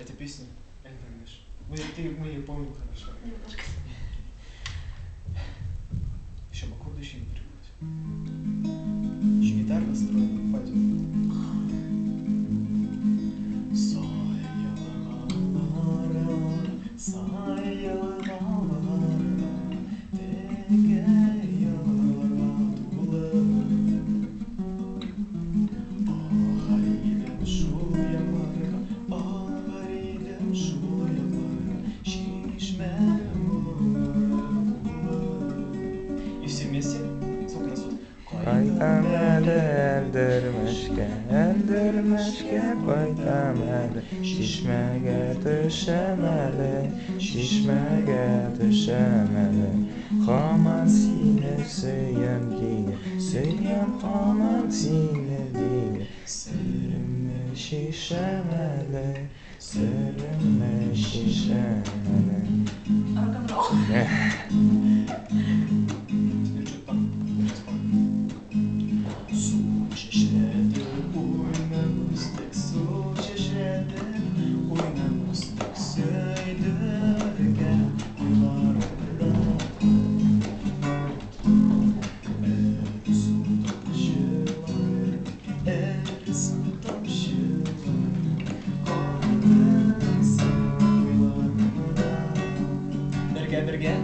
Эта песня Эльдермеш. Мы ее помним хорошо. Немножко. Еще аккорды еще не переходят. Еще гитара настроена, пойдет. И все вместе. Сколько нас тут? Кайтам әле Әлдермешкә, Әлдермешкә кайтам әле, чишмәгә төшәм әле, чишмәгә төшәм әле. Һаман сине сөям диеп, сөям һаман сине диеп, серемне чишәм әле, серемне чишәм әле. Рок-н-ролл. Теперь что-то там. Сейчас помню. Су чәчрәтеп уйнап үстек, су чәчрәтеп уйнап үстек, сөйдергән уйларымда. Әр су тамчылары, әр су тамчылары, калдың уйларымда. Бергә, бергә.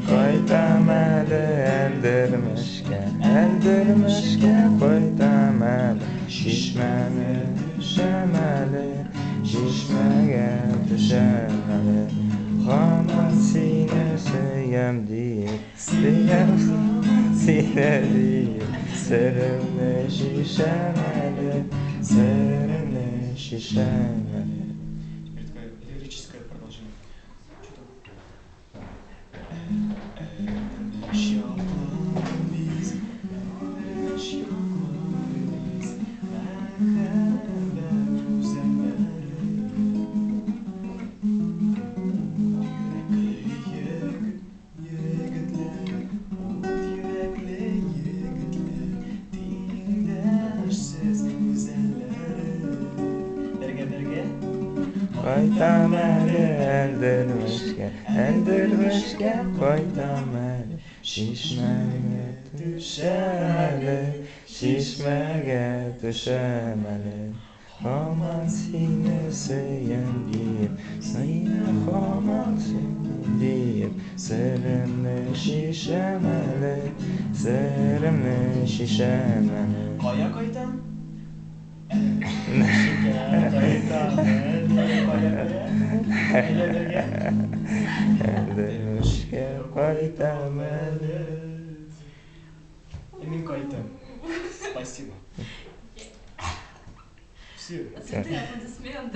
Кайтам әле Әлдермешкә, Әлдермешкә кайтам әле, чишмәне төшәм әле, чишмәгә төшәм әле. Һаман сине сөям диеп, сөям сине диеп, серемне чишәм әле, серемне чишәм әле. Теперь такое лирическое продолжение. Что там? Кайтам әле Әлдермешкә, Әлдермешкә кайтам әле, чишмәгә төшәм әле, чишмәгә төшәм әле. Һаман сине сөям диеп, сине һаман сөям диеп, серемне чишәм әле, серемне чишәм әле. Кая кайтам? Әлдермешкә кайтам әле, кая кая? Әйдә бергә. Әлдермешкә кайтам әле. Мин кайтам. Спасибо. Все. Цветы, аплодисменты.